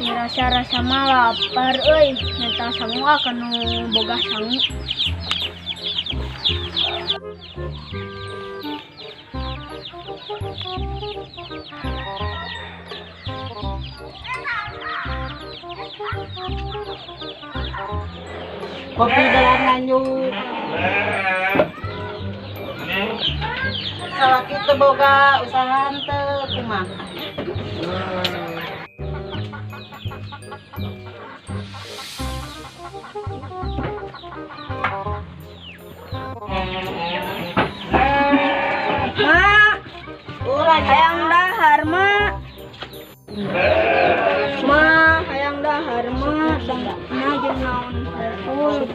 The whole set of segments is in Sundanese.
Rasa-rasa mah lapar euy, minta sangu ah kanu boga sangu. Kopi dalam lanjut. Salaki teu boga usaha teu kumaha. Ma, hayang dahar ma. Ma, hayang dahar ma. Dangna jeung naon heuh.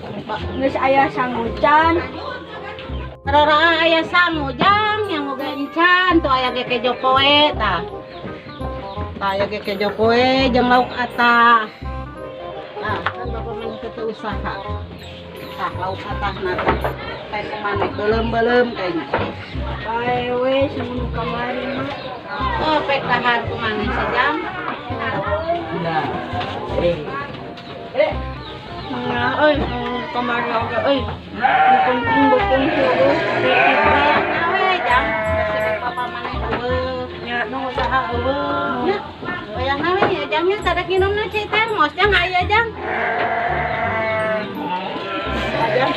Geus aya sangucan. Rara aya sangu jang yang boga encan tuh aya ge kejo poe tah. Tah aya ge kejo poe jeung lauk atah. Tah kan bapak mah teu usaha. Tah lauk atahna tah. Teh kumaneh beuleum-beuleum kayaknya. Bae we sangu nu kamari mah. Oh, pek dahar kumaneh sajam. Nah, euy, kamari oge euy. Nu penting beuteung heueuh. Nah we jang, kasih papa maneh eueuh. Nya nu usaha eueuh. Nya, wayahna we nya jangnya sadek nginumna cai termos jang aya jang. Jang.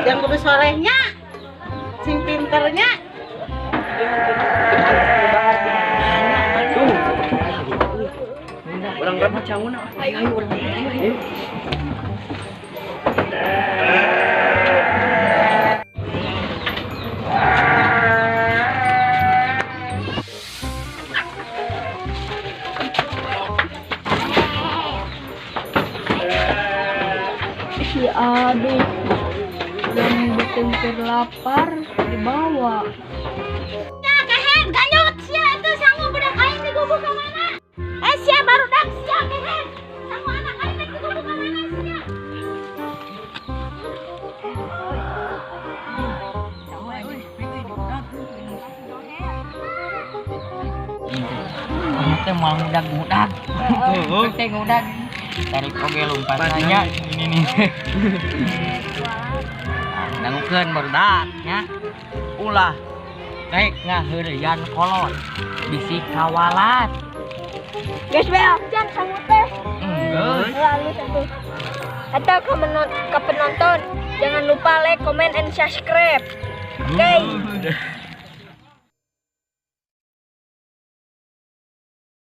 Jang kudu solehnya. Sing pinternya. Orang berapa canguna? Ayo ayo orang ayo ayo. Si Adi yang beuteung keur lapar dibawa. Ya kehed ganyot sia itu sangu budak aing digubuh ka mana? Eh sia barudak sia kehed. Sangu anak aing digubuh ka mana sia? Teh moal ngudag-ngudag. Teh ngudag. Tarik oge lompat nya ini nih. Dangukeun barudak nya. Ulah rek ngaheureuyan kolot. Bisi kawalat. Geus beak jang sangu teh. Geus. Lalu satu. Atau ke penonton jangan lupa like, comment, and subscribe. Oke. Okay.